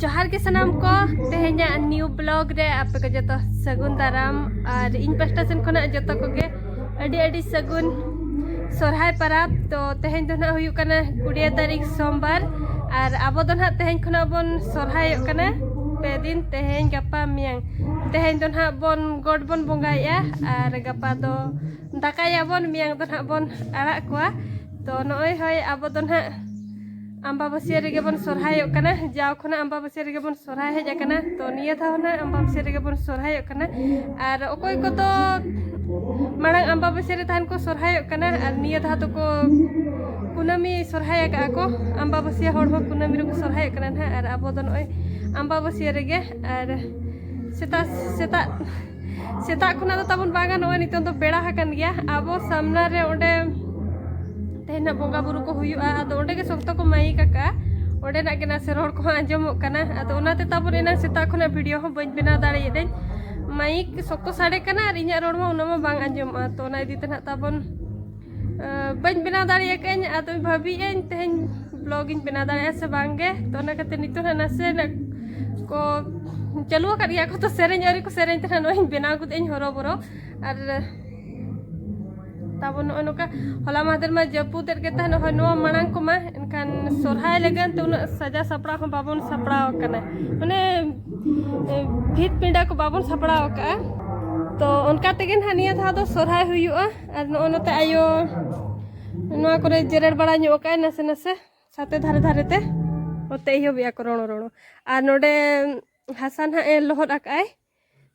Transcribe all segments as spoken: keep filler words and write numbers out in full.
ᱡᱚᱦᱟᱨ ᱜᱮ ᱥᱟᱱᱟᱢ ᱠᱚ, ᱛᱮᱦᱮᱧᱟᱜ new vlog ᱨᱮ ᱟᱯᱮ ᱠᱚ ᱡᱚᱛᱚ ᱥᱟᱹᱜᱩᱱ ᱫᱟᱨᱟᱢ, ᱟᱨ ᱤᱧ ᱯᱟᱦᱴᱟ ᱥᱮᱱ ᱠᱷᱚᱱᱟᱜ ᱡᱚᱛᱚ ᱠᱚᱜᱮ ᱟᱹᱰᱤ ᱟᱹᱰᱤ ᱥᱟᱹᱜᱩᱱ ᱥᱚᱨᱦᱟᱭ ᱯᱟᱨᱟᱵᱽ᱾ ᱛᱚ ᱛᱮᱦᱮᱧ ᱫᱚ ᱱᱟᱦᱟᱜ ᱦᱩᱭᱩᱜ ᱠᱟᱱᱟ ᱠᱩᱲᱤᱭᱟᱹ ᱛᱟᱹᱨᱤᱠᱷ ᱥᱳᱢᱵᱟᱨ, ᱟᱨ ᱟᱵᱚ ᱫᱚ ᱱᱟᱦᱟᱜ ᱛᱮᱦᱮᱧ ᱠᱷᱚᱱᱟᱜ ᱵᱚᱱ ᱥᱚᱨᱦᱟᱭᱚᱜ ᱠᱟᱱᱟ ᱯᱮ ᱫᱤᱱ, ᱛᱮᱦᱮᱧ, ᱜᱟᱯᱟ, ᱢᱮᱭᱟᱝ᱾ ᱛᱮᱦᱮᱧ ᱫᱚ ᱱᱟᱦᱟᱜ ᱵᱚᱱ ᱜᱚᱴ ᱵᱚᱱ ᱵᱚᱸᱜᱟᱭᱮᱜᱼᱟ, ᱟᱨ ᱜᱟᱯᱟ ᱫᱚ ᱫᱟᱠᱟᱭᱟᱵᱚᱱ, ᱢᱮᱭᱟᱝ ᱫᱚ ᱱᱟᱦᱟᱜ ᱵᱚᱱ ᱟᱲᱟᱜ ᱠᱚᱣᱟ᱾ ᱛᱚ ᱱᱚᱜᱼᱚᱭ ᱦᱳᱭ, ᱟᱵᱚ ᱫᱚ ᱱᱟᱦᱟᱜ ᱟᱢᱵᱟᱵᱟᱹᱥᱭᱟᱹ ᱨᱮᱜᱮ ᱵᱚᱱ ᱥᱚᱨᱦᱟᱭᱚᱜ ᱠᱟᱱᱟ᱾ ᱡᱟᱣ ᱠᱷᱚᱱᱟᱜ ᱟᱢᱵᱟᱵᱟᱹᱥᱭᱟᱹ ᱨᱮᱜᱮ ᱵᱚᱱ ᱥᱚᱨᱦᱟᱭ ᱦᱮᱡ ᱟᱠᱟᱱᱟ, ᱛᱚ ᱱᱤᱭᱟᱹ ᱫᱷᱟᱣ ᱱᱟᱦᱟᱜ ᱟᱢᱵᱟᱵᱟᱹᱥᱭᱟᱹ ᱨᱮᱜᱮ ᱵᱚᱱ ᱥᱚᱨᱦᱟᱭᱚᱜ ᱠᱟᱱᱟ᱾ ᱟᱨ ᱚᱠᱚᱭ ᱠᱚᱫᱚ ᱢᱟᱲᱟᱝ ᱟᱢᱵᱟᱵᱟᱹᱥᱭᱟᱹ ᱨᱮ ᱛᱟᱦᱮᱱ ᱠᱚ ᱥᱚᱨᱦᱟᱭᱚᱜ ᱠᱟᱱᱟ, ᱟᱨ ᱱᱤᱭᱟᱹ ᱫᱷᱟᱣ ᱫᱚᱠᱚ ᱠᱩᱱᱟᱹᱢᱤ ᱥᱚᱨᱦᱟᱭ ᱟᱠᱟᱜᱼᱟ ᱠᱚ᱾ ᱟᱢᱵᱟᱵᱟᱹᱥᱭᱟᱹ ᱦᱚᱲ ᱦᱚᱸ ᱠᱩᱱᱟᱹᱢᱤ ᱨᱮᱠᱚ ᱥᱚᱨᱦᱟᱭᱚᱜ ᱠᱟᱱᱟ ᱱᱟᱦᱟᱜ, ᱟᱨ ᱟᱵᱚ ᱫᱚ ᱱᱚᱜᱼᱚᱭ ᱟᱢᱵᱟᱵᱟᱹᱥᱭᱟᱹ ᱨᱮᱜᱮ᱾ ᱟᱨ ᱥᱮᱛᱟᱜ ᱥᱮᱛᱟᱜ ᱥᱮᱛᱟᱜ ᱠᱷᱚᱱᱟᱜ ᱫᱚ ᱛᱟᱵᱚᱱ ᱵᱟᱝᱟ, ᱱᱚᱜᱼᱚᱭ ᱱᱤᱛᱚᱝ ᱫᱚ ᱵᱮᱲᱟ ᱟᱠᱟᱱ ᱜᱮᱭᱟ᱾ ᱟᱵᱚ ᱥᱟᱢᱱᱟ ᱨᱮ ᱚᱸᱰᱮ ᱛᱮᱦᱮᱧ ᱱᱟᱜ ᱵᱚᱸᱜᱟ ᱵᱩᱨᱩ ᱠᱚ ᱦᱩᱭᱩᱜᱼᱟ, ᱟᱫᱚ ᱚᱸᱰᱮ ᱜᱮ ᱥᱚᱠᱛᱚ ᱠᱚ ᱢᱟᱭᱤᱠ ᱟᱠᱟᱜᱼᱟ, ᱚᱸᱰᱮᱱᱟᱜ ᱜᱮ ᱱᱟᱥᱮ ᱨᱚᱲ ᱠᱚᱦᱚᱸ ᱟᱸᱡᱚᱢᱚᱜ ᱠᱟᱱᱟ᱾ ᱟᱫᱚ ᱚᱱᱟᱛᱮ ᱛᱟᱵᱚᱱ ᱮᱱᱟᱝ ᱥᱮᱛᱟᱜ ᱠᱷᱚᱱᱟᱜ ᱵᱷᱤᱰᱤᱭᱳ ᱦᱚᱸ ᱵᱟᱹᱧ ᱵᱮᱱᱟᱣ ᱫᱟᱲᱮᱭᱟᱫᱟᱹᱧ, ᱢᱟᱭᱤᱠ ᱥᱚᱠᱛᱚ ᱥᱟᱰᱮ ᱠᱟᱱᱟ ᱟᱨ ᱤᱧᱟᱹᱜ ᱨᱚᱲ ᱢᱟ ᱩᱱᱟᱹᱜ ᱢᱟ ᱵᱟᱝ ᱟᱸᱡᱚᱢᱚᱜᱼᱟ᱾ ᱛᱚ ᱚᱱᱟ ᱤᱫᱤ ᱛᱮ ᱱᱟᱜ ᱛᱟᱵᱚᱱ, ᱟᱸ, ᱵᱟᱹᱧ ᱵᱮᱱᱟᱣ ᱫᱟᱲᱮᱭᱟᱜ ᱠᱟᱹᱧ᱾ ᱟᱫᱚᱧ ᱵᱷᱟᱹᱵᱤᱭᱮᱫ ᱟᱹᱧ ᱛᱮᱦᱮᱧ ᱵᱞᱚᱜ ᱤᱧ ᱵᱮᱱᱟᱣ ᱫᱟᱲᱮᱭᱟᱜᱼᱟ ᱥᱮ ᱵᱟᱝ ᱜᱮ᱾ ᱛᱚ ᱚᱱᱟ ᱠᱷᱟᱹᱛᱤᱨ ᱱᱤᱛᱚᱜ ᱦᱟᱸᱜ ᱱᱟᱥᱮᱱᱟᱜ ᱠᱚ ᱪᱟᱹᱞᱩ ᱟᱠᱟᱫ ᱜᱮᱭᱟ ᱠᱚ, ᱛᱚ ᱥᱮᱨᱮᱧ ᱟᱹᱣᱨᱤ ᱠᱚ ᱥᱮᱨᱮᱧ ᱛᱮ ᱱᱟᱜ ᱱᱚᱜᱼᱚᱭ ᱤᱧ ᱵᱮᱱᱟᱣ ᱜᱚᱫ ᱤᱧ ᱦᱚᱨᱚᱵᱚᱨᱚ᱾ ᱟᱨ ᱛᱟᱵᱚᱱ ᱱᱚᱜᱼᱚᱭ ᱱᱚᱝᱠᱟ ᱦᱚᱞᱟ ᱢᱟᱦᱫᱮᱨ ᱢᱟ ᱡᱟᱹᱯᱩᱫᱮᱫ ᱜᱮ ᱛᱟᱦᱮᱱ, ᱦᱳᱭ ᱱᱚᱣᱟ ᱢᱟᱲᱟᱝ ᱠᱚᱢᱟ, ᱮᱱᱠᱷᱟᱱ ᱥᱚᱨᱦᱟᱭ ᱞᱟᱹᱜᱤᱫ ᱛᱮ ᱩᱱᱟᱹᱜ ᱥᱟᱡᱟᱣ ᱥᱟᱯᱲᱟᱣ ᱦᱚᱸ ᱵᱟᱵᱚᱱ ᱥᱟᱯᱲᱟᱣ ᱟᱠᱟᱱᱟ, ᱢᱟᱱᱮ, ᱮ, ᱵᱷᱤᱛ ᱯᱤᱸᱰᱟᱹ ᱠᱚ ᱵᱟᱵᱚᱱ ᱥᱟᱯᱲᱟᱣ ᱟᱠᱟᱜᱼᱟ᱾ ᱛᱚ ᱚᱱᱠᱟ ᱛᱮᱜᱮ ᱱᱟᱦᱟᱜ ᱱᱤᱭᱟᱹ ᱫᱷᱟᱣ ᱫᱚ ᱥᱚᱨᱦᱟᱭ ᱦᱩᱭᱩᱜᱼᱟ᱾ ᱟᱨ ᱱᱚᱜᱼᱚ ᱱᱚᱛᱮ ᱟᱭᱳ ᱱᱚᱣᱟ ᱠᱚᱨᱮ ᱡᱮᱨᱮᱲ ᱵᱟᱲᱟ ᱧᱚᱜ ᱟᱠᱟᱫᱼᱟᱭ ᱱᱟᱥᱮ ᱱᱟᱥᱮ, ᱥᱟᱛᱮ ᱫᱷᱟᱨᱮ ᱫᱷᱟᱨᱮ ᱛᱮ ᱚᱛᱮ ᱮᱦᱚᱵᱮᱜᱼᱟ ᱠᱚ ᱨᱚᱲᱚ ᱨᱚᱲᱚ᱾ ᱟᱨ ᱱᱚᱰᱮ ᱦᱟᱥᱟ ᱱᱟᱦᱟᱜ ᱮ ᱞᱚᱦᱚᱫ ᱟᱠᱟᱫᱼᱟᱭ,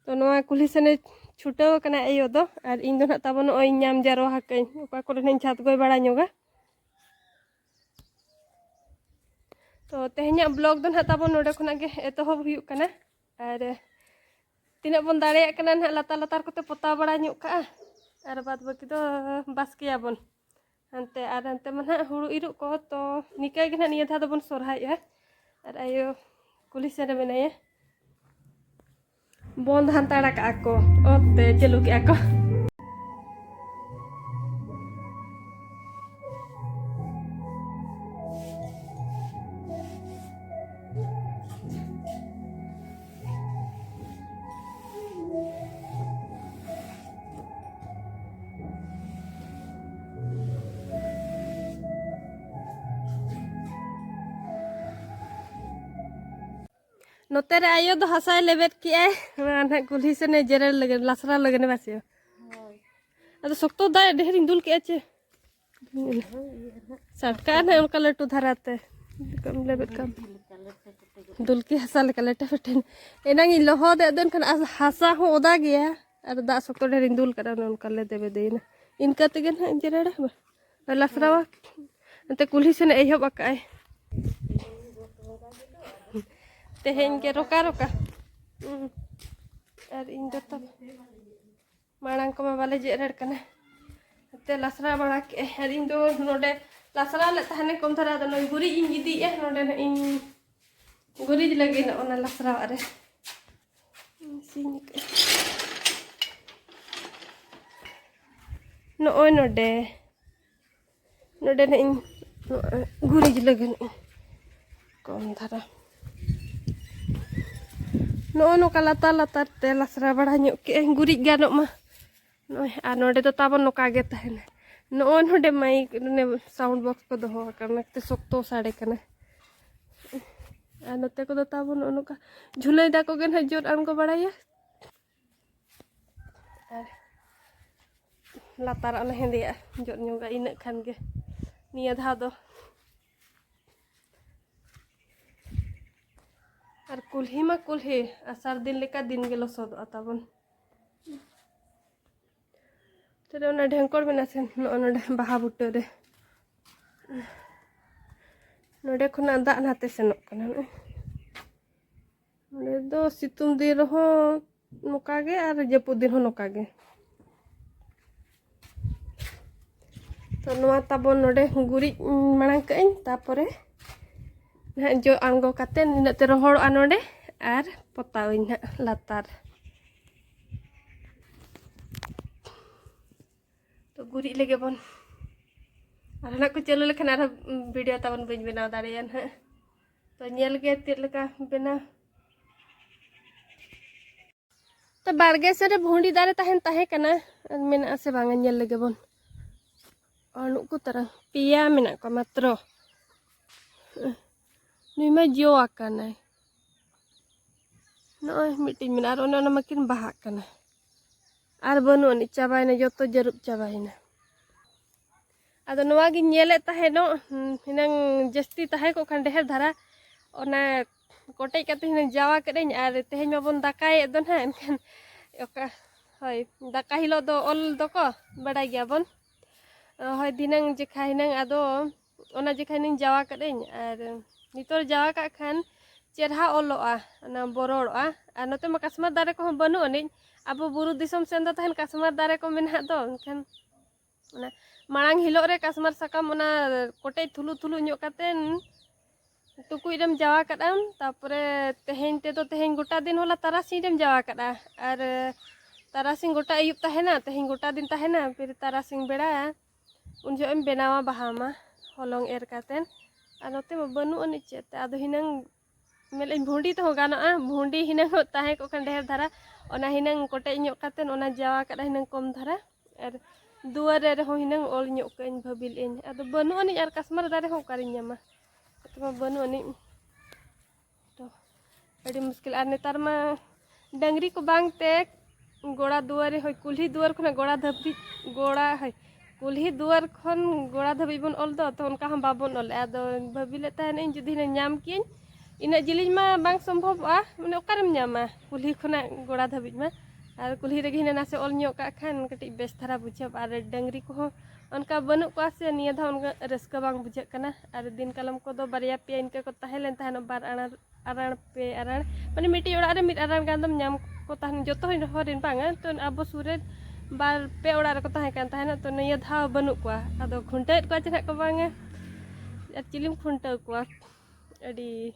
ᱛᱚ ᱱᱚᱣᱟ ᱠᱩᱞᱦᱤ ᱥᱮᱱᱮ ᱪᱷᱩᱴᱟᱹᱣ ᱟᱠᱟᱱᱟ ᱟᱭᱳ ᱫᱚ, ᱟᱨ ᱤᱧ ᱫᱚ ᱱᱟᱦᱟᱜ ᱛᱟᱵᱚᱱ ᱱᱚᱜᱼᱚᱭ ᱧᱟᱢ ᱡᱟᱨᱣᱟ ᱟᱠᱟᱫᱟᱹᱧ, ᱚᱠᱟ ᱠᱚᱨᱮ ᱱᱟᱦᱟᱜ ᱤᱧ ᱡᱷᱟᱛ ᱜᱚᱭ ᱵᱟᱲᱟ ᱧᱚᱜᱟ᱾ ᱛᱚ ᱛᱮᱦᱮᱧᱟᱜ ᱵᱞᱚᱜ ᱫᱚ ᱱᱟᱦᱟᱜ ᱛᱟᱵᱚᱱ ᱱᱚᱰᱮ ᱠᱷᱚᱱᱟᱜ ᱜᱮ ᱮᱛᱚᱦᱚᱵ ᱦᱩᱭᱩᱜ ᱠᱟᱱᱟ, ᱟᱨ ᱛᱤᱱᱟᱹᱜ ᱵᱚᱱ ᱫᱟᱲᱮᱭᱟᱜ ᱠᱟᱱᱟ ᱱᱟᱦᱟᱜ ᱞᱟᱛᱟᱨ ᱞᱟᱛᱟᱨ ᱠᱚᱛᱮ ᱯᱚᱛᱟᱣ ᱵᱟᱲᱟ ᱧᱚᱜ ᱠᱟᱜᱼᱟ, ᱟᱨ ᱵᱟᱫ ᱵᱟᱹᱠᱤ ᱫᱚ ᱵᱟᱥᱠᱮᱭᱟᱵᱚᱱ᱾ ᱦᱟᱱᱛᱮ ᱟᱨ ᱦᱟᱱᱛᱮ ᱢᱟ ᱱᱟᱦᱟᱜ ᱦᱩᱲᱩ ᱤᱨᱚᱜ ᱠᱚ, ᱛᱚ ᱱᱤᱠᱟᱹ ᱜᱮ ᱱᱟᱦᱟᱜ ᱱᱤᱭᱟᱹ ᱫᱷᱟᱣ ᱫᱚᱵᱚᱱ ᱥᱚᱨᱦᱟᱭᱚᱜᱼᱟ᱾ ᱟᱨ ᱟᱭᱳ ᱠᱩᱞᱦᱤ ᱥᱮᱱ ᱨᱮ ᱢᱮᱱᱟᱭᱟ, ᱵᱚᱱᱫ ᱦᱟᱛᱟᱲ ᱟᱠᱟᱜᱼᱟ ᱠᱚ, ᱚᱛᱮ ᱪᱟᱹᱞᱩ ᱠᱮᱜᱼᱟ ᱠᱚ᱾ ᱱᱚᱛᱮ ᱨᱮ ᱟᱭᱳ ᱫᱚ ᱦᱟᱥᱟᱭ ᱞᱮᱵᱮᱫ ᱠᱮᱜᱼᱟᱭ, ᱚᱱᱟ ᱱᱟᱦᱟᱜ ᱠᱩᱞᱦᱤ ᱥᱮᱱᱮ ᱡᱮᱨᱮᱲ ᱞᱟᱹᱜᱤᱫ, ᱞᱟᱥᱨᱟᱣ ᱞᱟᱹᱜᱤᱫ ᱵᱟᱥᱮ᱾ ᱟᱫᱚ ᱥᱚᱠᱛᱚ ᱫᱟᱜ ᱰᱷᱮᱨᱤᱧ ᱫᱩᱞ ᱠᱮᱜᱼᱟ ᱪᱮ? ᱥᱟᱴᱠᱟ ᱱᱟᱦᱟᱜ ᱚᱱᱠᱟ ᱞᱟᱹᱴᱩ ᱫᱷᱟᱨᱟ ᱛᱮ ᱞᱮᱵᱮᱫ ᱠᱟᱜ᱾ ᱫᱩᱞᱠᱤ ᱦᱟᱥᱟ ᱞᱮᱠᱟ ᱞᱮᱴᱮ ᱯᱮᱴᱮ᱾ ᱮᱱᱟᱝ ᱤᱧ ᱞᱚᱦᱚᱫᱮᱫ ᱫᱚ, ᱮᱱᱠᱷᱟᱱ ᱟᱥ-, ᱦᱟᱥᱟ ᱦᱚᱸ ᱚᱫᱟ ᱜᱮᱭᱟ ᱟᱨ ᱫᱟᱜ ᱥᱚᱠᱛᱚ ᱰᱷᱮᱨᱤᱧ ᱫᱩᱞ ᱠᱟᱫᱟ, ᱚᱱᱮ ᱚᱱᱠᱟ ᱞᱮ ᱫᱮᱵᱮ ᱫᱮᱭᱮᱱᱟ᱾ ᱤᱱᱠᱟᱹ ᱛᱮᱜᱮ ᱱᱟᱦᱟᱜ ᱤᱧ ᱡᱮᱨᱮᱲᱟ ᱵᱟ-, ᱞᱟᱥᱨᱟᱣᱟ᱾ ᱚᱱᱛᱮ ᱠᱩᱞᱦᱤ ᱥᱮᱱ ᱮ ᱮᱦᱚᱵ ᱟᱠᱟᱫᱼᱟᱭ᱾ ᱛᱮᱦᱮᱧ ᱜᱮ ᱨᱚᱠᱟ ᱨᱚᱠᱟ᱾ ᱦᱩᱸ᱾ ᱟᱨ ᱤᱧ ᱫᱚ ᱛᱚ ᱢᱟᱲᱟᱝ ᱠᱚᱢᱟ ᱵᱟᱞᱮ ᱡᱮᱨᱮᱲ ᱠᱟᱱᱟ᱾ ᱱᱚᱛᱮ ᱞᱟᱥᱨᱟ ᱵᱟᱲᱟ ᱠᱮᱜᱼᱟᱭ᱾ ᱟᱨ ᱤᱧ ᱫᱚ ᱱᱚᱰᱮ ᱞᱟᱥᱨᱟᱣ ᱞᱮᱫ ᱛᱟᱦᱮᱱᱟᱹᱧ ᱠᱚᱢ ᱫᱷᱟᱨᱟ, ᱟᱫᱚ ᱱᱚᱜᱼᱚᱭ ᱜᱩᱨᱤᱡ ᱤᱧ ᱤᱫᱤᱭᱮᱜᱼᱟ᱾ ᱱᱚᱰᱮ ᱱᱟᱜ ᱤᱧ ᱜᱩᱨᱤᱡ ᱞᱟᱹᱜᱤᱫ ᱱᱚᱜᱼᱚ ᱱᱟ ᱞᱟᱥᱨᱟᱣᱟᱜ ᱨᱮ᱾ ᱥᱤᱧ ᱠᱟᱜᱼᱟ᱾ ᱱᱚᱜᱼᱚᱭ ᱱᱚᱰᱮ, ᱱᱚᱰᱮ ᱱᱟᱜ ᱤᱧ ᱜᱩᱨᱤᱡ ᱞᱟᱹᱜᱤᱫ ᱠᱚᱢ ᱫᱷᱟᱨᱟ᱾ ᱱᱚᱜᱼᱚ ᱱᱚᱝᱠᱟ ᱞᱟᱛᱟᱨ ᱞᱟᱛᱟᱨ ᱛᱮ ᱞᱟᱥᱨᱟ ᱵᱟᱲᱟ ᱧᱚᱜ ᱠᱮᱜᱼᱟᱹᱧ, ᱜᱩᱨᱤᱡ ᱜᱟᱱᱚᱜ ᱢᱟ᱾ ᱱᱚᱜᱼᱚᱭ, ᱟᱨ ᱱᱚᱰᱮ ᱫᱚ ᱛᱟᱵᱚᱱ ᱱᱚᱝᱠᱟ ᱜᱮ ᱛᱟᱦᱮᱱᱟ᱾ ᱱᱚᱜᱼᱚᱭ ᱱᱚᱰᱮ ᱢᱟᱭᱤᱠ, ᱱᱚᱰᱮ ᱥᱟᱣᱩᱱᱰ ᱵᱚᱠᱥ ᱠᱚ ᱫᱚᱦᱚ ᱟᱠᱟᱱᱟ, ᱚᱱᱟᱛᱮ ᱥᱚᱠᱛᱚ ᱥᱟᱰᱮ ᱠᱟᱱᱟ᱾ ᱟᱨ ᱱᱚᱛᱮ ᱠᱚᱫᱚ ᱛᱟᱵᱚᱱ ᱱᱚᱜᱼᱚ ᱱᱚᱝᱠᱟ ᱡᱷᱩᱞᱟᱹᱭ ᱫᱟᱠᱚ ᱜᱮ ᱱᱟᱦᱟᱜ ᱡᱳᱨ ᱟᱬᱜᱚ ᱵᱟᱲᱟᱭᱟ᱾ ᱟᱨ ᱞᱟᱛᱟᱨᱟᱜ ᱚᱱᱟ ᱦᱮᱸᱫᱮᱭᱟᱜ ᱡᱚᱫ ᱧᱚᱜᱟ, ᱤᱱᱟᱹᱜ ᱠᱷᱟᱱ ᱜᱮ ᱱᱤᱭᱟᱹ ᱫᱷᱟᱣ ᱫᱚ᱾ ᱟᱨ ᱠᱩᱞᱦᱤ ᱢᱟ ᱠᱩᱞᱦᱤ, ᱟᱥᱟᱲ ᱫᱤᱱ ᱞᱮᱠᱟ ᱫᱤᱱ ᱜᱮ ᱞᱚᱥᱚᱫᱚᱜᱼᱟ ᱛᱟᱵᱚᱱ᱾ ᱛᱚᱵᱮ ᱚᱱᱟ ᱰᱷᱮᱝᱠᱚᱲ ᱢᱮᱱᱟᱜᱼᱟ ᱥᱮ, ᱱᱚᱜᱼᱚ ᱱᱚᱰᱮ ᱵᱟᱦᱟ ᱵᱩᱴᱟᱹ ᱨᱮ᱾ ᱱᱚᱰᱮ ᱠᱷᱚᱱᱟᱜ ᱫᱟᱜ ᱱᱟᱛᱮ ᱥᱮᱱᱚᱜ ᱠᱟᱱᱟ᱾ ᱱᱚᱜᱼᱚᱭ ᱱᱚᱰᱮ ᱫᱚ ᱥᱤᱛᱩᱝ ᱫᱤᱱ ᱨᱮᱦᱚᱸ ᱱᱚᱝᱠᱟ ᱜᱮ ᱟᱨ ᱡᱟᱹᱯᱩᱫ ᱫᱤᱱ ᱦᱚᱸ ᱱᱚᱝᱠᱟ ᱜᱮ᱾ ᱛᱚ ᱱᱚᱣᱟ ᱛᱟᱵᱚᱱ ᱱᱚᱰᱮ ᱜᱩᱨᱤᱡ ᱢᱟᱲᱟᱝ ᱠᱟᱜ ᱟᱹᱧ, ᱛᱟᱯᱚᱨᱮ ᱱᱟᱦᱟᱜ ᱡᱚᱜ ᱟᱬᱜᱚ ᱠᱟᱛᱮ ᱱᱤᱱᱟᱹᱜ ᱛᱮ ᱨᱚᱦᱚᱲᱚᱜᱼᱟ ᱱᱚᱰᱮ, ᱟᱨ ᱯᱚᱛᱟᱣ ᱟᱹᱧ ᱱᱟᱦᱟᱜ ᱞᱟᱛᱟᱨ᱾ ᱛᱚ ᱜᱩᱨᱤᱡ ᱞᱮᱜᱮ ᱵᱚᱱ᱾ ᱟᱨ ᱱᱟᱜ ᱠᱚ ᱪᱟᱹᱞᱩ ᱞᱮᱠᱷᱟᱱ ᱟᱨᱦᱚᱸ ᱵᱷᱤᱰᱤᱭᱳ ᱛᱟᱵᱚᱱ ᱵᱟᱹᱧ ᱵᱮᱱᱟᱣ ᱫᱟᱲᱮᱭᱟᱜᱼᱟ ᱱᱟᱦᱟᱜ᱾ ᱛᱚ ᱧᱮᱞ ᱜᱮ ᱪᱮᱫ ᱞᱮᱠᱟ ᱵᱮᱱᱟᱣ᱾ ᱛᱚ ᱵᱟᱲᱜᱮ ᱥᱮᱫ ᱨᱮ ᱵᱷᱩᱸᱰᱤ ᱫᱟᱨᱮ ᱛᱟᱦᱮᱱ ᱛᱟᱦᱮᱸ ᱠᱟᱱᱟ, ᱟᱨ ᱢᱮᱱᱟᱜᱼᱟ ᱥᱮ ᱵᱟᱝᱟ ᱧᱮᱞ ᱞᱮᱜᱮ ᱵᱚᱱ᱾ ᱟᱨ ᱱᱩᱠᱩ ᱛᱟᱨᱟ ᱯᱮᱭᱟ ᱢᱮᱱᱟᱜ ᱠᱚᱣᱟ ᱢᱟᱛᱨᱚ᱾ ᱱᱩᱭ ᱢᱟ ᱡᱚ ᱟᱠᱟᱱᱟᱭ᱾ ᱱᱚᱜᱼᱚᱭ ᱢᱤᱫᱴᱤᱡ ᱢᱮᱱᱟᱜᱼᱟ, ᱟᱨ ᱚᱱᱮ ᱚᱱᱟ ᱢᱟᱠᱤᱱ ᱵᱟᱦᱟᱜ ᱠᱟᱱᱟ, ᱟᱨ ᱵᱟᱹᱱᱩᱜ ᱟᱹᱱᱤᱡ, ᱪᱟᱵᱟᱭᱮᱱᱟ, ᱡᱚᱛᱚ ᱡᱟᱹᱨᱩᱵ ᱪᱟᱵᱟᱭᱮᱱᱟ᱾ ᱟᱫᱚ ᱱᱚᱣᱟ ᱜᱤᱧ ᱧᱮᱞᱮᱫ ᱛᱟᱦᱮᱱᱚᱜ, ᱦᱩᱸ, ᱦᱩᱱᱟᱹᱝ ᱡᱟᱹᱥᱛᱤ ᱛᱟᱦᱮᱸ ᱠᱚᱜ ᱠᱷᱟᱱ ᱰᱷᱮᱨ ᱫᱷᱟᱨᱟ, ᱚᱱᱟ ᱠᱚᱴᱮᱡ ᱠᱟᱛᱮ ᱦᱩᱱᱟᱹᱝ ᱡᱟᱣᱟ ᱠᱮᱫᱟᱹᱧ᱾ ᱟᱨ ᱛᱮᱦᱮᱧ ᱢᱟᱵᱚᱱ ᱫᱟᱠᱟᱭᱮᱫ ᱫᱚ ᱱᱟᱦᱟᱜ, ᱮᱱᱠᱷᱟᱱ ᱚᱠᱟ, ᱦᱳᱭ, ᱫᱟᱠᱟ ᱦᱤᱞᱳᱜ ᱫᱚ ᱚᱞ ᱫᱚᱠᱚ ᱵᱟᱰᱟᱭ ᱜᱮᱭᱟᱵᱚᱱ᱾ ᱦᱳᱭ, ᱫᱷᱤᱱᱟᱹᱝ ᱡᱮᱠᱷᱟ ᱦᱩᱱᱟᱹᱝ ᱟᱫᱚ ᱚᱱᱟ ᱡᱮᱠᱷᱟ ᱦᱩᱱᱟᱹᱝ ᱡᱟᱣᱟ ᱠᱟᱫᱟᱹᱧ᱾ ᱟᱨ ᱱᱤᱛᱚᱜ ᱡᱟᱣᱟ ᱠᱟᱜ ᱠᱷᱟᱱ ᱪᱮᱨᱦᱟ ᱚᱞᱚᱜᱼᱟ, ᱚᱱᱟ ᱵᱚᱨᱚᱲᱚᱜᱼᱟ᱾ ᱟᱨ ᱱᱚᱛᱮ ᱢᱟ ᱠᱟᱥᱢᱟᱨ ᱫᱟᱨᱮ ᱠᱚᱦᱚᱸ ᱵᱟᱹᱱᱩᱜ ᱟᱹᱱᱤᱡ᱾ ᱟᱵᱚ ᱵᱩᱨᱩ ᱫᱤᱥᱚᱢ ᱥᱮᱱ ᱫᱚ ᱛᱟᱦᱮᱱ ᱠᱟᱥᱢᱟᱨ ᱫᱟᱨᱮ ᱠᱚ ᱢᱮᱱᱟᱜ ᱫᱚ, ᱮᱱᱠᱷᱟᱱ ᱚᱱᱟ ᱢᱟᱲᱟᱝ ᱦᱤᱞᱳᱜ ᱨᱮ ᱠᱟᱥᱢᱟᱨ ᱥᱟᱠᱟᱢ ᱚᱱᱟ ᱠᱚᱴᱮᱡ ᱛᱷᱩᱞᱩ ᱛᱷᱩᱞᱩ ᱧᱚᱜ ᱠᱟᱛᱮᱱ ᱴᱩᱠᱩᱡ ᱨᱮᱢ ᱡᱟᱣᱟ ᱠᱟᱫᱼᱟ᱾ ᱛᱟᱨᱯᱚᱨᱮ ᱛᱮᱦᱮᱧ ᱛᱮᱫᱚ, ᱛᱮᱦᱮᱧ ᱜᱚᱴᱟ ᱫᱤᱱ ᱦᱚᱞᱟ ᱛᱟᱨᱟᱥᱤᱧ ᱨᱮᱢ ᱡᱟᱣᱟ ᱠᱟᱫᱼᱟ, ᱟᱨ ᱛᱟᱨᱟᱥᱤᱧ ᱜᱚᱴᱟ ᱟᱹᱭᱩᱵ ᱛᱟᱦᱮᱱᱟ, ᱛᱮᱦᱮᱧ ᱜᱚᱴᱟ ᱫᱤᱱ ᱛᱟᱦᱮᱱᱟ, ᱯᱷᱤᱨ ᱛᱟᱨᱟᱥᱤᱧ ᱵᱮᱲᱟ ᱩᱱ ᱡᱚᱦᱚᱜ ᱮᱢ ᱵᱮᱱᱟᱣᱟ ᱵᱟᱦᱟ ᱢᱟ, ᱦᱚᱞᱚᱝ ᱮᱨ ᱠᱟᱛᱮᱱ᱾ ᱟᱨ ᱱᱚᱛᱮ ᱢᱟ ᱵᱟᱹᱱᱩᱜ ᱟᱹᱱᱤᱡ ᱪᱮᱫ ᱛᱮ, ᱟᱫᱚ ᱦᱤᱱᱟᱹᱝ ᱢᱮᱱᱮᱫ ᱟᱹᱧ ᱵᱷᱩᱸᱰᱤ ᱛᱮᱦᱚᱸ ᱜᱟᱱᱚᱜᱼᱟ, ᱵᱷᱩᱸᱰᱤ ᱦᱤᱱᱟᱹᱝ ᱛᱟᱦᱮᱸ ᱠᱚᱜ ᱠᱷᱟᱱ ᱰᱷᱮᱨ ᱫᱷᱟᱨᱟ, ᱚᱱᱟ ᱦᱤᱱᱟᱹᱝ ᱠᱚᱴᱮᱡ ᱧᱚᱜ ᱠᱟᱛᱮᱱ ᱚᱱᱟ ᱡᱟᱣᱟ ᱠᱟᱜᱼᱟ ᱦᱤᱱᱟᱹᱝ ᱠᱚᱢ ᱫᱷᱟᱨᱟ, ᱟᱨ ᱫᱩᱣᱟᱹᱨ ᱨᱮ ᱨᱮᱦᱚᱸ ᱦᱤᱱᱟᱹᱝ ᱚᱞ ᱧᱚᱜ ᱠᱟᱜ ᱟᱹᱧ ᱵᱷᱟᱹᱵᱤ ᱞᱮᱫ ᱟᱹᱧ᱾ ᱟᱫᱚ ᱵᱟᱹᱱᱩᱜ ᱟᱹᱱᱤᱡ, ᱟᱨ ᱠᱟᱥᱢᱟᱨ ᱫᱟᱨᱮ ᱦᱚᱸ ᱚᱠᱟᱨᱮᱧ ᱧᱟᱢᱟ, ᱱᱚᱛᱮ ᱢᱟ ᱵᱟᱹᱱᱩᱜ ᱟᱹᱱᱤᱡ᱾ ᱛᱚ ᱟᱹᱰᱤ ᱢᱩᱥᱠᱤᱞ᱾ ᱟᱨ ᱱᱮᱛᱟᱨ ᱢᱟ ᱰᱟᱹᱝᱨᱤ ᱠᱚ ᱵᱟᱝ ᱛᱮ ᱜᱚᱲᱟ ᱫᱩᱣᱟᱹᱨ ᱨᱮ, ᱦᱳᱭ, ᱠᱩᱞᱦᱤ ᱫᱩᱣᱟᱹᱨ ᱠᱷᱚᱱᱟᱜ ᱜᱚᱲᱟ ᱫᱷᱟᱹᱵᱤᱡ, ᱜᱚᱲᱟ, ᱦᱳᱭ, ᱠᱩᱞᱦᱤ ᱫᱩᱣᱟᱹᱨ ᱠᱷᱚᱱ ᱜᱚᱲᱟ ᱫᱷᱟᱹᱵᱤᱡ ᱵᱚᱱ ᱚᱞ ᱫᱚ, ᱛᱚ ᱚᱱᱠᱟ ᱦᱚᱸ ᱵᱟᱵᱚᱱ ᱚᱞᱮᱜᱼᱟ᱾ ᱟᱫᱚ ᱵᱷᱟᱹᱵᱤ ᱞᱮᱫ ᱛᱟᱦᱮᱱᱟᱹᱧ ᱡᱩᱫᱤ ᱦᱩᱱᱟᱹᱝ ᱧᱟᱢ ᱠᱤᱭᱟᱹᱧ, ᱤᱱᱟᱹᱜ ᱡᱤᱞᱤᱧ ᱢᱟ ᱵᱟᱝ ᱥᱚᱢᱵᱷᱚᱵᱚᱜᱼᱟ, ᱢᱟᱱᱮ ᱚᱠᱟᱨᱮᱢ ᱧᱟᱢᱟ ᱠᱩᱞᱦᱤ ᱠᱷᱚᱱᱟᱜ ᱜᱚᱲᱟ ᱫᱷᱟᱹᱵᱤᱡ ᱢᱟ᱾ ᱟᱨ ᱠᱩᱞᱦᱤ ᱨᱮᱜᱮ ᱦᱩᱱᱟᱹᱝ ᱱᱟᱥᱮ ᱚᱞ ᱧᱚᱜ ᱠᱟᱜ ᱠᱷᱟᱱ ᱠᱟᱹᱴᱤᱡ ᱵᱮᱥ ᱫᱷᱟᱨᱟ ᱵᱩᱡᱷᱟᱹᱜᱼᱟ᱾ ᱟᱨ ᱰᱟᱹᱝᱨᱤ ᱠᱚᱦᱚᱸ ᱚᱱᱠᱟ ᱵᱟᱹᱱᱩᱜ ᱠᱚᱣᱟ ᱥᱮ, ᱱᱤᱭᱟᱹ ᱫᱷᱟᱣ ᱚᱱᱠᱟ ᱨᱟᱹᱥᱠᱟᱹ ᱵᱟᱝ ᱵᱩᱡᱷᱟᱹᱜ ᱠᱟᱱᱟ᱾ ᱟᱨ ᱫᱤᱱ ᱠᱟᱞᱚᱢ ᱠᱚᱫᱚ ᱵᱟᱨᱭᱟ ᱯᱮᱭᱟ ᱤᱱᱠᱟᱹ ᱠᱚ ᱛᱟᱦᱮᱸ ᱞᱮᱱ ᱛᱟᱦᱮᱱᱚᱜ, ᱵᱟᱨ ᱟᱲᱟᱨ, ᱟᱨᱟᱲ, ᱯᱮ ᱟᱨᱟᱲ, ᱢᱟᱱᱮ ᱢᱤᱫᱴᱤᱡ ᱚᱲᱟᱜ ᱨᱮ ᱢᱤᱫ ᱟᱨᱟᱲ ᱜᱟᱱ ᱫᱚᱢ ᱧᱟᱢ ᱠᱚ ᱛᱟᱦᱮᱱ, ᱡᱚᱛᱚ ᱦᱚᱲ ᱨᱮᱱ ᱵᱟᱝᱟ, ᱛᱚ ᱟᱵᱚ ᱥᱩᱨ ᱨᱮ ᱵᱟᱨ ᱯᱮ ᱚᱲᱟᱜ ᱨᱮᱠᱚ ᱛᱟᱦᱮᱸ ᱠᱟᱱ ᱛᱟᱦᱮᱱᱟ, ᱛᱚ ᱱᱤᱭᱟᱹ ᱫᱷᱟᱣ ᱵᱟᱹᱱᱩᱜ ᱠᱚᱣᱟ᱾ ᱟᱫᱚ ᱠᱷᱩᱱᱴᱟᱹᱣᱮᱫ ᱠᱚᱣᱟ ᱪᱮ ᱱᱟᱦᱟᱜ ᱠᱚ ᱵᱟᱝᱟ, ᱟᱨ ᱪᱤᱞᱤᱢ ᱠᱷᱩᱱᱴᱟᱹᱣ ᱠᱚᱣᱟ? ᱟᱹᱰᱤ,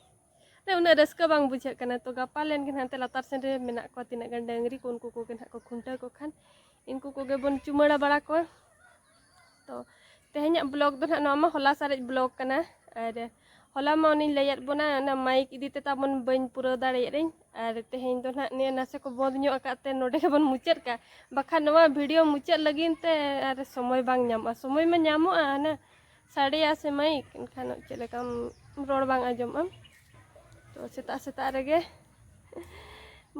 ᱢᱟᱱᱮ ᱩᱱᱟᱹᱜ ᱨᱟᱹᱥᱠᱟᱹ ᱵᱟᱝ ᱵᱩᱡᱷᱟᱹᱜ ᱠᱟᱱᱟ᱾ ᱛᱚ ᱜᱟᱯᱟ ᱞᱮᱱ ᱜᱮ ᱱᱟᱦᱟᱜ ᱦᱟᱱᱛᱮ ᱞᱟᱛᱟᱨ ᱥᱮᱱ ᱨᱮ ᱢᱮᱱᱟᱜ ᱠᱚᱣᱟ ᱛᱤᱱᱟᱹᱜ ᱜᱟᱱ ᱰᱟᱹᱝᱨᱤ ᱠᱚ, ᱩᱱᱠᱩ ᱠᱚᱜᱮ ᱱᱟᱦᱟᱜ ᱠᱚ ᱠᱷᱩᱱᱴᱟᱹᱣ ᱠᱚ ᱠᱷᱟᱱ ᱤᱱᱠᱩ ᱠᱚᱜᱮ ᱵᱚᱱ ᱪᱩᱢᱟᱹᱲᱟ ᱵᱟᱲᱟ ᱠᱚᱣᱟ᱾ ᱛᱚ ᱛᱮᱦᱮᱧᱟᱜ ᱵᱞᱚᱜ ᱫᱚ ᱱᱟᱦᱟᱜ ᱱᱚᱣᱟ ᱢᱟ ᱦᱚᱞᱟ ᱥᱟᱨᱮᱡ ᱵᱞᱚᱜ ᱠᱟᱱᱟ, ᱟᱨ ᱦᱚᱞᱟ ᱢᱟ ᱚᱱᱮᱧ ᱞᱟᱹᱭᱟᱫ ᱵᱚᱱᱟ, ᱚᱱᱟ ᱢᱟᱭᱤᱠ ᱤᱫᱤ ᱛᱮ ᱛᱟᱵᱚᱱ ᱵᱟᱹᱧ ᱯᱩᱨᱟᱹᱣ ᱫᱟᱲᱮᱭᱟᱫ ᱟᱹᱧ᱾ ᱟᱨ ᱛᱮᱦᱮᱧ ᱫᱚ ᱱᱟᱦᱟᱜ ᱱᱤᱭᱟᱹ ᱱᱟᱥᱮ ᱠᱚ ᱵᱚᱸᱫᱽ ᱧᱚᱜ ᱟᱠᱟᱫ ᱛᱮ ᱱᱚᱰᱮ ᱜᱮᱵᱚᱱ ᱢᱩᱪᱟᱹᱫ ᱠᱟᱜᱼᱟ, ᱵᱟᱠᱷᱟᱱ ᱱᱚᱣᱟ ᱵᱷᱤᱰᱤᱭᱳ ᱢᱩᱪᱟᱹᱫ ᱞᱟᱹᱜᱤᱫ ᱛᱮ ᱟᱨ ᱥᱚᱢᱚᱭ ᱵᱟᱝ ᱧᱟᱢᱚᱜᱼᱟ᱾ ᱥᱚᱢᱚᱭ ᱢᱟ ᱧᱟᱢᱚᱜᱼᱟ, ᱚᱱᱟ ᱥᱟᱰᱮᱭᱟ ᱥᱮ ᱢᱟᱭᱤᱠ, ᱮᱱᱠᱷᱟᱱ ᱪᱮᱫ ᱞᱮᱠᱟᱢ ᱨᱚᱲ ᱵᱟᱝ ᱟᱸᱡᱚᱢᱚᱜᱼᱟ᱾ ᱛᱚ ᱥᱮᱛᱟᱜ ᱥᱮᱛᱟᱜ ᱨᱮᱜᱮ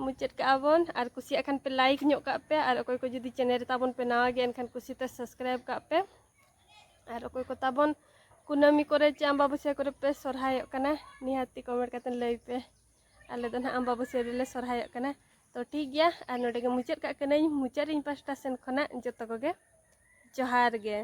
ᱢᱩᱪᱟᱹᱫ ᱠᱟᱜᱼᱟ ᱵᱚᱱ᱾ ᱟᱨ ᱠᱩᱥᱤᱭᱟᱜ ᱠᱷᱟᱱ ᱯᱮ ᱞᱟᱭᱤᱠ ᱧᱚᱜ ᱠᱟᱜ ᱯᱮ, ᱟᱨ ᱚᱠᱚᱭ ᱠᱚ ᱡᱩᱫᱤ ᱪᱮᱱᱮᱞ ᱨᱮ ᱛᱟᱵᱚᱱ ᱯᱮ ᱱᱟᱣᱟ ᱜᱮᱭᱟ ᱮᱱᱠᱷᱟᱱ ᱠᱩᱥᱤᱛᱮ ᱥᱟᱵᱥᱠᱨᱟᱭᱤᱵ ᱠᱟᱜ ᱯᱮ᱾ ᱟᱨ ᱚᱠᱚᱭ ᱠᱚ ᱛᱟᱵᱚᱱ ᱠᱩᱱᱟᱹᱢᱤ ᱠᱚᱨᱮ ᱪᱮ ᱟᱢᱵᱟᱵᱟᱹᱥᱭᱟᱹ ᱠᱚᱨᱮ ᱯᱮ ᱥᱚᱨᱦᱟᱭᱚᱜ ᱠᱟᱱᱟ, ᱱᱤᱦᱟᱹᱛᱤ ᱠᱚᱢᱮᱱᱴ ᱠᱟᱛᱮ ᱞᱟᱹᱭ ᱯᱮ᱾ ᱟᱞᱮ ᱫᱚ ᱱᱟᱦᱟᱜ ᱟᱢᱵᱟᱵᱟᱹᱥᱭᱟᱹ ᱨᱮᱞᱮ ᱥᱚᱨᱦᱟᱭᱚᱜ ᱠᱟᱱᱟ᱾ ᱛᱚ ᱴᱷᱤᱠ ᱜᱮᱭᱟ, ᱟᱨ ᱱᱚᱰᱮ ᱜᱮ ᱢᱩᱪᱟᱹᱫ ᱠᱟᱜ ᱠᱟᱹᱱᱟᱹᱧ᱾ ᱢᱩᱪᱟᱹᱫ ᱨᱮ ᱤᱧ ᱯᱟᱥᱴᱟ ᱥᱮᱱ ᱠᱷᱚᱱᱟᱜ ᱡᱚᱛᱚ ᱠᱚᱜᱮ ᱡᱚᱦᱟᱨ ᱜᱮ᱾